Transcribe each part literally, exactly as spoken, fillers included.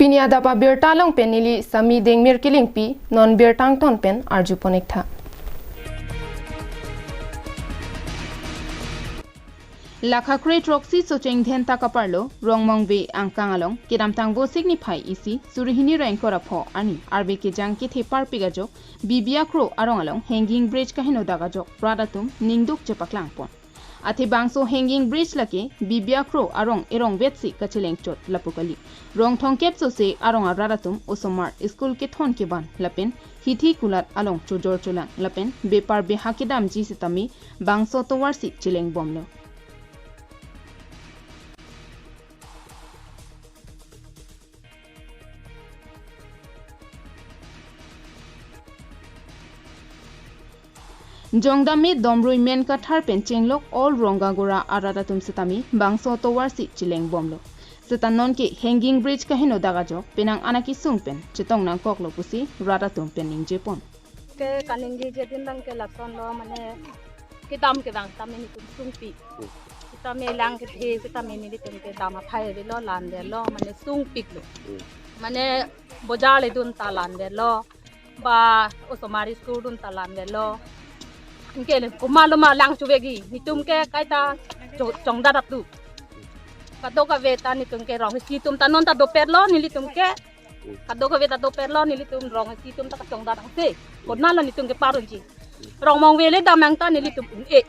Pini adap abirta along pen neli Sami Dengmir Kilingpi, non birta angton pen arjupon-ik tha. Lakha kre throksi Socheng Dhenta kaparlo, Rongmongve angkang along, kedamtang Vosik niphai isi, suri hini ra ingkoi ra pho arni, arve kejang kethe parpik ajok, Bibia Kro arong along, hanging bridge kaheno dak ajok, rat atum ningduk chepaklangpon. Athe bangso hanging bridge lake, Bibia Kro arong erong vetsi kacheleng chot lapu kali. Rong thomkep sose arong arat atum osomar school kethon kevan lapen hithi kulat along chojor cholang lapen bepar beha kedamji setame bangso tovarsi chelengbomlo. Jongdam me Domrui main kathar pen chenglok all Rongagora arat atum setame bangso tovarsi chelengbomlo. Seta nonke hanging bridge kaheno dak ajok penang ana kesung pen chetong nangkoklo pusi rat atum pen ningjepon. Ke kaningjeji adim abang ke lasonlo, mane kedam kevang tame netum sungpik. Hmm. Sitame lang kethe sitame nelitum ke dam aphai avelo, la-an avelo, mane sungpiklo. Hmm. Mane bojar ledun ta la-an avelo. Ba osomar school dun ta la-an avelo. Anke le komatlo ma lang chuvekji. Netum ke kaita cho-, chongdat atu. Kadokave ta netum ke rong isi atum ta non ta dopetlo nelitum ke. Kadokave ta dopetlo nelitum rong isi atum ta kachongdat angse. Konatlo netum ke parunji. Rongmongve le dam ang ta nelitum un-e.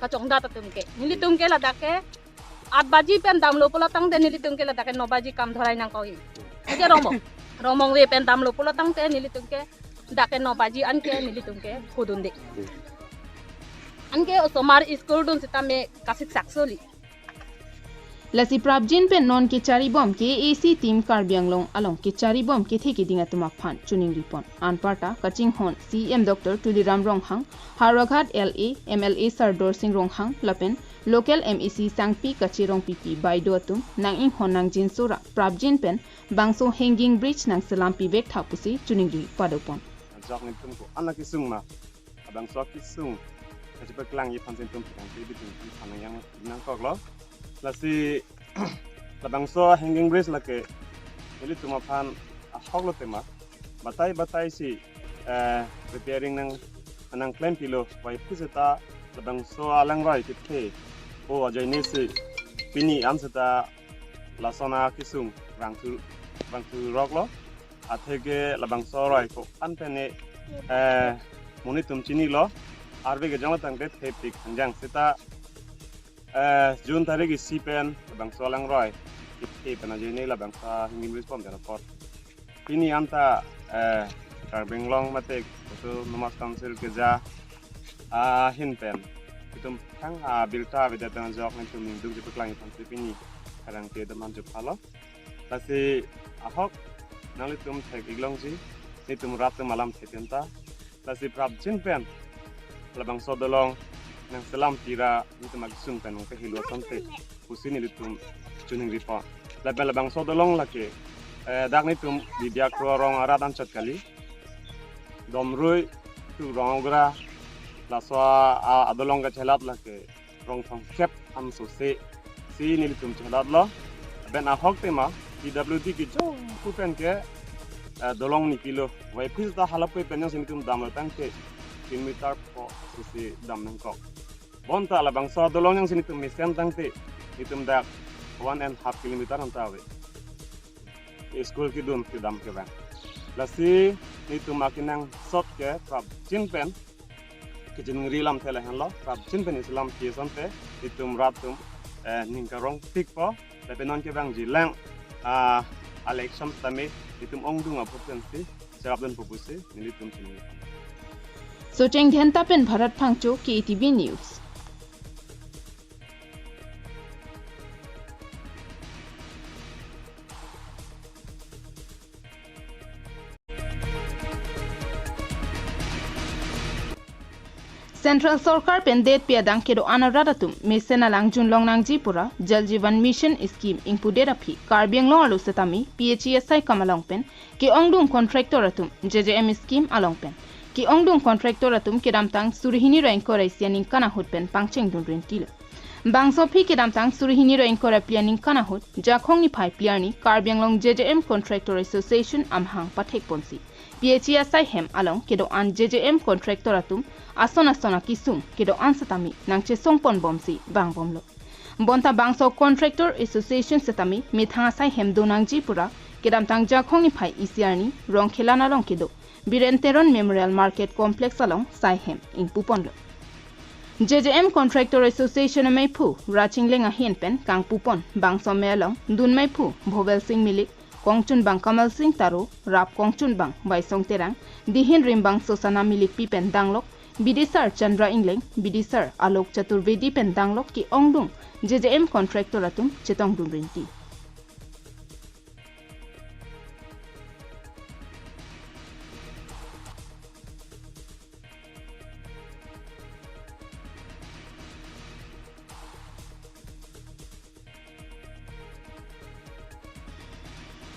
Kachongdat atum ke. Nelitum ke ladak ke aat baji pen damlo pulo tangte nelitum ke ladak ke no baji kam dhorai nangkokji. Anke Rongmong. Rongmongve pen damlo pulo tangte nelitum ke dak ke no baji anke nelitum ke phodunde. Anke osomar school dun sitame kasiksak soli. Lasi prapjin pen non kecharibom K A A C team Karbi Anglong along kecharibom kethe keding atum aphan choningripon. Anparta kachinghon C E M Doctor Tuliram Ronghang, Howraghat L A, M L A Sardar Singh Ronghang, lapen local M A C Sangpi Kache Rongpipi Baideo atum nang-inghon nangjinso ra prapjin pen bangso hanging bridge nangselam pivek tha pusi choningri padopon. Ajok netum ko-an akesung ma, labangso akesung kachepaklangji aphan si netum pherangke bitung phan nang yang nangkoklo. Lasi labangso hanging bridge lake nelitum aphan ahoklo tema, batai batai si, eh, repairing nang, nangklempilo, wai phi seta labangso alangroi kethe o ajoine si pini an seta lason akesung rangthu, rangthuroklo. Atheke labangso roi ko-an pen ne, eh, monit atum chinilo, arve kejang tangte thepik hangjang seta, eh, June tarik isi pen labangso alangroi kethe pen ajoine labangso hanging bridge bom jan apot. Pini an ta, eh, Karbi Anglong mate Autonomous Council keja ahin pen itum thang abirta avedet ajok netum ningduk chepaklang aphan si pini pherangke atum aphan chepalo. Lasi ahok nanglitum thek-ik longji, netum rat atum alam thetin ta. Lasi prapjin pen labangso dolong nangselam pi ra netum akesung pen nangpehelo asonte pusi nelitum choningripon. Lapen labangso dolong lake, eh, dak netum Bibia Kro arong arat anchot kali. Domrui to Rongagora laso a, a, adolong kachelat lake rong thomkep an sose si nelitum chelatlo. Lapen ahok tema P W D kejong pu pen ke, eh, dolong nipilo. Wai phi seta halapui pen jongsi netum damlo tangte kilometer pho sose dam nangkok. Bonta labangso dolong jongsi netum mesen tangte netum dak one and half kilometer anta ave. School kedun kedam kevang. Lasi netum akenangsot ke prapjin pen kachiningri alamthe lahenlo, prapjin pen neselam pi asonte netum rat atum, eh, ning karongpikpo. Lapen non kevangji lang, ah, election tame netum ongdung apot pensi cherapdunpo pusi nelitum chiningri. Socheng Dhenta pen Bharat Phangcho, K A T V News. Central Sorkar pen detpi adang kedo-an arat atum mesen alang junlong nangji pura Jal Jeevan Mission Scheme ingpudet aphi Karbi Anglong arlo setame P H E S I kam along pen ke-ongdung contractor atum J J M scheme along pen ke-ongdung contractor atum kedamtang suri hini ra ingkoi ra isi aningkan ahut pen pangchengdun rinti lo. Bangso aphi kedamtang suri hini ra ingkoi ra phli aningkan ahut Jakhong niphai phli arni Karbi Anglong J J M Contractor Association amahang pathekponsi P H E asai hem along kedo-an J J M contractor atum ason ason akesung kedo-an setame nangchesongponbomsi vangbomlo. Bonta bangso Contractor Association setame methang asai hem donangji pura kedamtang Jakhong niphai isi arni Rongkhelan along kedo Biren Teron Memorial Market Complex along sai hem ingpuponlo. J J M Contractor Association ameiphu Raj Engleng ahin pen kangpupon bangso amei along dun meiphu Bhovel Singh Milik, kongchunbang Kamal Singh Taro, rap kongchunbang Baisong Terang, dihin rimbang Sosana Milikpi pen danglok, bidisar Chandra Engleng, bidisar Alok Chaturvedi pen danglok ke-ongdung J J M contractor atum chetongdun rinti.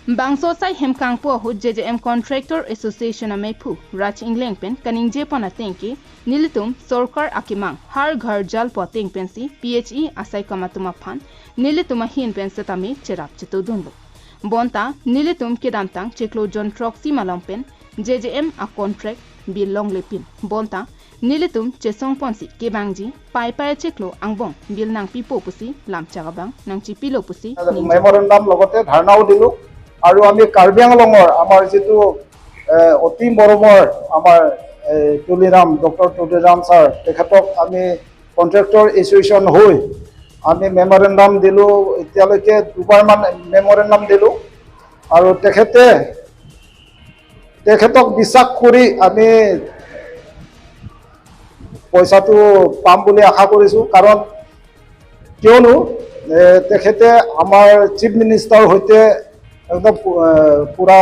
Bangso asai hem kangpu ahut J J M Contractor Association ameiphu Raj Engleng pen kaningjepon ateng ke nelitum sorkar akemang Har Ghar Jal pu ateng pensi P H E asai kam atum aphan nelitum ahin pen setame cherap chetodunlo. Bonta nelitum kedamtang chiklo jon throksi malom pen J J M a contract bill longlepin. Bonta nelitum chesongponsi kevangji paipai chiklo angbong bill nangpipo pusi lamchak abang nangchipilo pusi ningje. Memorandum লগতে ধৰ্ণাও দিলোঁ। আৰু আমি কাৰ্বি আংলঙৰ আমাৰ যিটো এ, অতি মৰমৰ আমাৰ এ, তুলিৰাম, ডক্টৰ তুলিৰাম ছাৰ, তেখেতক আমি কণ্ট্ৰেক্টৰ এছ'চিয়েশ্যন হৈ আমি মেমৰেণ্ডাম দিলোঁ। এতিয়ালৈকে দুবাৰমান মেমৰেণ্ডাম দিলোঁ। আৰু তেখেতে তেখেতক বিশ্বাস কৰি আমি পইচাটো পাম বুলি আশা কৰিছোঁ। কাৰণ কিয়নো এ, তেখেতে আমাৰ চিফ মিনিষ্টাৰৰ সৈতে একদম পু- এ, পুৰা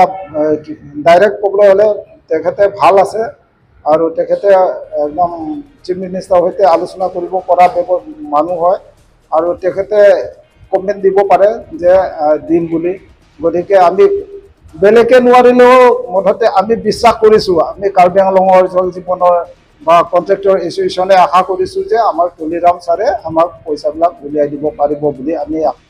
ডাইৰেক্ট ক'বলৈ হ'লে তেখেতে ভাল আছে। আৰু তেখেতে একদম চিফ মিনিষ্টাৰৰ সৈতে আলোচনা কৰিব পৰা ব্যৱ- মানুহ হয়। আৰু তেখেতে কমিটমেণ্ট দিব পাৰে যে আহ, দিম বুলি। গতিকে আমি বেলেগে নোৱাৰিলেও মুঠতে আমি বিশ্বাস কৰিছোঁ, আমি কাৰ্বি আংলঙৰ জল জীৱনৰ বা কণ্ট্ৰেক্টৰ এছ'চিয়েশ্যনে আশা কৰিছোঁ যে আমাৰ তুলিৰাম ছাৰে আমাক পইচাবিলাক উলিয়াই দিব পাৰিব বুলি আমি আশা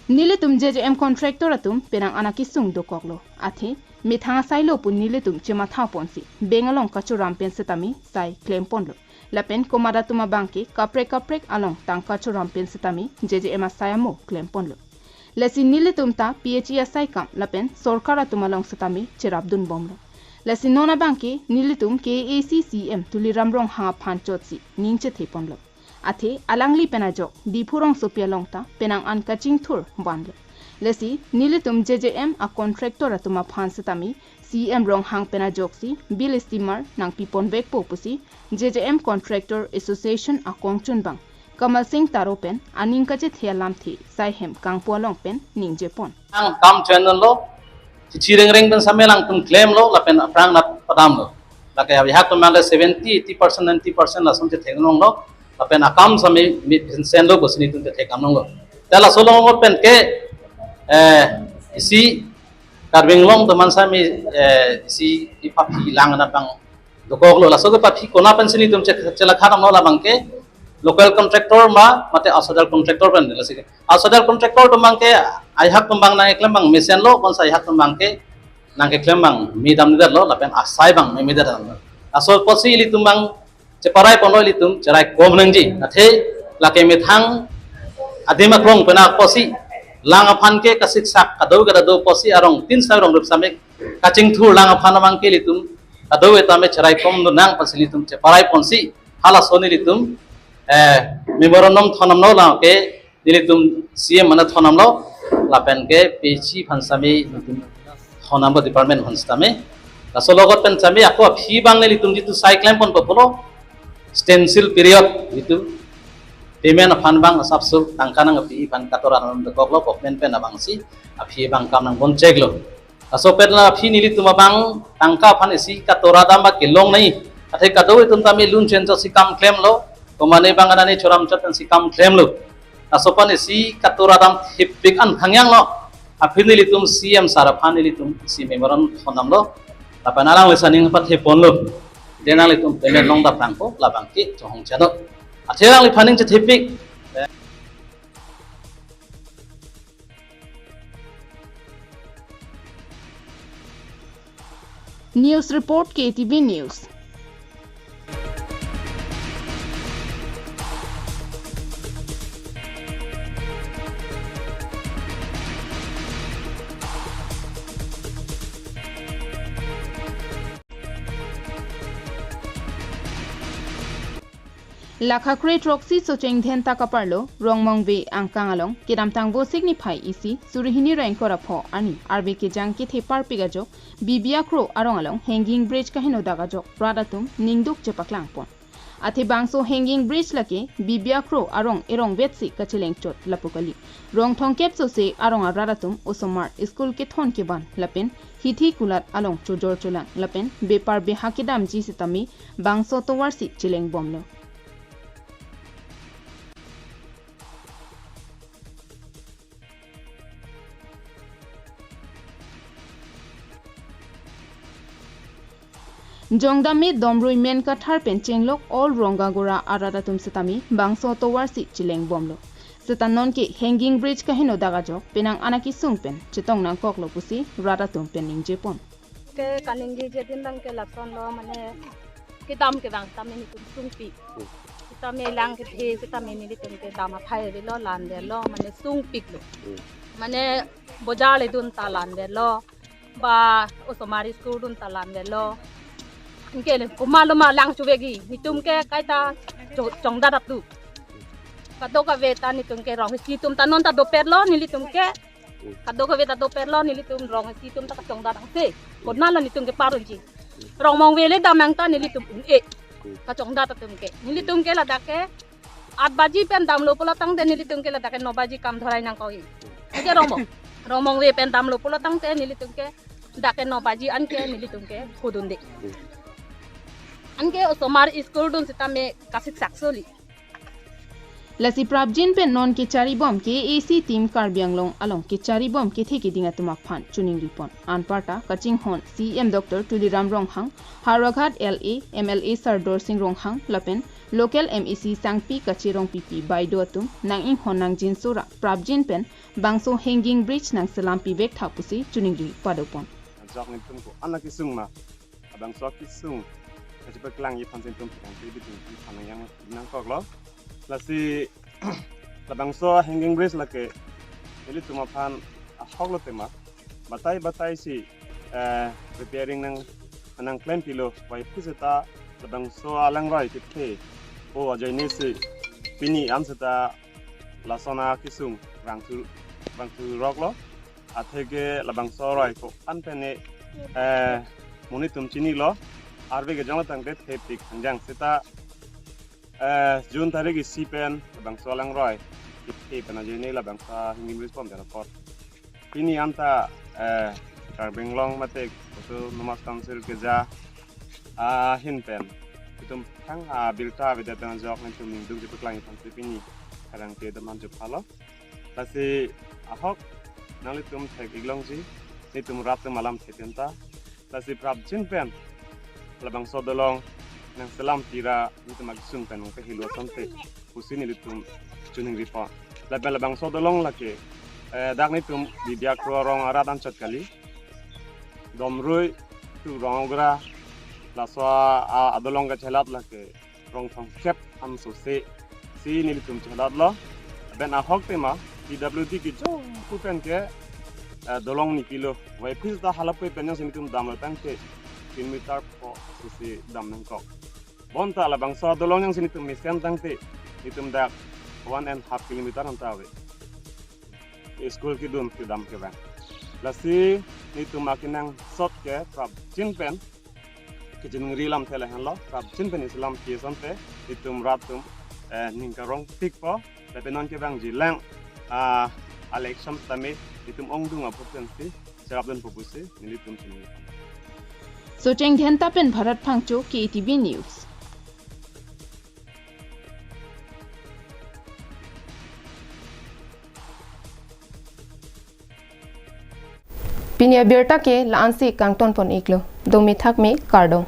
Nelitum J J M contractor atum penang an akesung dokoklo. Athe methang asailo pu nelitum chemathaponsi bank along kachoram pen setame sai klemponlo. Lapen komat atum abang ke kaprek kaprek along tangka choram pen setame J J M asai amo klemponlo. Lasi nelitum ta P H E asai kam lapen sorkar atum along setame cherapdunbomlo. Lasi non abang ke nelitum K A A C C E M Tuliram Ronghang aphan chotsi ning chetheponlo. Athe alangli pen ajok Diphu rongsopi along ta penang an kachingthur vanlo. Lasi nelitum J J M a contractor atum aphan setame C E M Ronghang pen ajoksi bill steamer nangpiponvekpo pusi J J M Contractor Association akongchunbang Kamal Singh Taro pen aning kachethe alamthe sai hem kangpu along pen ningjepon. Ang kam channel lo, chichi reng reng pen same alangtum klemlo, lapen aphrang nat padamlo. Lake abihak tum mangke seventy, eighty percent, ninety percent lason chetheknonglo, lapen akam same mi senlo pusi nelitum chetheknonglo. Te laso along pen ke, eh, isi Karbi Anglong teman same, eh, isi ipaphi lang anat bang dokoklo. Laso ke paphi kona pensi nelitum che-, chelakha damlo labang ke local contractor ma mate outsider contractor pen lasi ke. Outsider contractor atum abang ke aihak atum abang nangkeklem abang mesenlo, bonta aihak atum abang ke nangkeklem abang medamdetlo, lapen asai abang memedetlo. Laso apotsi ilitum abang cheparaiponlo, ilitum cheraikom nangji. Athe lake methang adim aklong pen apotsi lang aphan ke kasiksak kadokave kadokave apotsi arong tin sai rong rup same kachingthur lang aphan abang ke ilitum kadokave tame cheraikom dunang pusi ilitum cheparaiponsi halaso nelitum, eh, memorandum thondamlo, lake nelitum C E M mane thondamlo, lapen ke P H E aphan same nelitum thondamlo, department aphan same. Laso logot pen same ako aphi abang nelitum jitu sai klemponpo pulo, standstill period jitu payment aphan abang asapso tangka nangpi aphan katora nang dokoklo, government pen abangsi aphi abang kam nangboncheklo. Laso pen la aphi nelitum abang tangka aphan isi katora dam ba kelong nai. Athe kadokave atum tame lun chen chotsi kam klemlo. Komane abang anani choram chot pensi kam klemlo. Laso pen isi katora dam thepik an thangyanglo. Aphi nelitum C E M sir aphan nelitum isi memorandum thondamlo. Lapen alangli aning patheponlo. Dei nanglitum payment longdap nangpo, labang ke chohong chano. Athe alangliphan ning chethepik. News report, K T V News. Lakha kre throksi Socheng Dhenta kaparlo, Rongmongve angkang along, kedamtang Vosik niphai isi, suri hini ra ingkoi ra pho arni, arve kejang kethe parpik ajok, Bibia Kro arong along, hanging bridge kaheno dak ajok, rat atum ningduk chepaklang pon. Athe bangso hanging bridge lake, Bibia Kro arong erong vetsi kacheleng chot lapu kali. Rong thomkep sose arong arat atum osomar school kethon kevan lapen hithi kulat along chojor cholang lapen bepar beha kedamji setame bangso tovarsi cheleng bomlo. Jongdam me Domrui Menkathar pen chenglok all Rongagora arat atum setame bangso tovarsi cheleng bomlo. Seta nonke hanging bridge kaheno dak ajok penang anak kesung pen chetong nangkoklo pusi rat atum pen ningje pon. Ke kaningjeje dindang ke lasonlo, mane kedam kevang tame netum sungpik. Sitame lang kethe sitame nelitum ke dam aphai avelo, lan avelo, mane sungpiklo. Mane bojar ledun ta lan avelo, ba osomar school dun ta lan avelo. Anke le komatlo ma lang chuvekji, netum ke kaita cho-, chongdat apdu. Kadokave ta netum ke rong isi atum ta non ta dopetlo nelitum ke. Kadokave ta dopetlo nelitum rong isi atum ta kachongdat angse. Konatlo netum ke parunji. Rongmongve le dam nang ta nelitum un-e. Kachongdat atum ke. Nelitum ke ladak ke aat baji pen damlo pulo tangte nelitum ke ladak ke no baji kam dhorai nangkokji. Anke Rongmong. Rongmongve pen damlo pulo tangte nelitum ke dak ke no baji anke nelitum ke khodunde. Anke osomar school dun sitame kasik saksoli. Lasi prapjin pen non kecharibom K A A C team Karbi Anglong along kecharibom kethe keding atum aphan choningri pon. Anparta kachinghon C E M Doctor Tuliram Ronghang, Howraghat L A, M L A Sardar Singh Ronghang, lapen local M A C Sangpi Kache Rongpipi Baido atum nang-inghon nangjinso ra prapjin pen bangso hanging bridge nangselam pivek tha pusi choningri pado pon. Ajok netum ko-an akesung ma, labangso akesung kachepaklangji aphan si netum pekang ke bitung phan nangyang nangkoklo. Lasi labangso hanging bridge lake nelitum aphan ahoklo tema, batai batai si, eh, repairing nang, nangklem pilo, wai phi seta labangso alangroi kethe o ajoine si pini an seta lason akesung vangthu, vangthu roklo. Atheke labangso roi ko-an pen ne, eh, monit atum chinilo, arve kejang tangte thepik hangjang seta, eh, June tarik isi pen labangso alangroi kethe pen ajoine labangso hanging bridge bom pen apot. Pini anta, eh, Karbi Anglong mate Autonomous Council keja ahin pen itum thang abirta avedet pen ajok netum ningduk chepaklangji aphan si pini karang ke daman chuphalo. Lasi ahok nanglitum thek-ik longji, netum rat atum alam thek-ik ta. Lasi prapjin pen labangso dolong nangselam pi ra netum akesung pen nangpehelo asonte pusi nelitum choningri pon. Lapen labangso dolong lake, eh, dak netum Bibia Kro arong arat anchot kali. Domrui to Rongagora laso a, a, adolong kachelat lake rong thomkep an sose si nelitum chelatlo. Lapen ahok tema P W D kejong pu pen ke, eh, dolong nepilo. Wai phi seta halapu pen jongsi netum damlo tangte kilometer pho sose dam nangkok. Bonta labangso dolong jongsi netum mesen tangte netum dak one and half kilometer anta ave. School kedun kedam kevang. Lasi netum akenangsot ke prapjin pen kachiningri alamthe lahenlo, prapjin pen nangselam pi asonte netum rat atum, eh, ning karong pikpo, lapen non kevangji lang, ah, election tame netum ongdung apot pensi cherapdunpo pusi nelitum chini. Socheng Dhenta pen Bharat Phangcho, K T V News. Pini abirta ke la-ansi kangton pon-iklo. Dome thakme, kardom.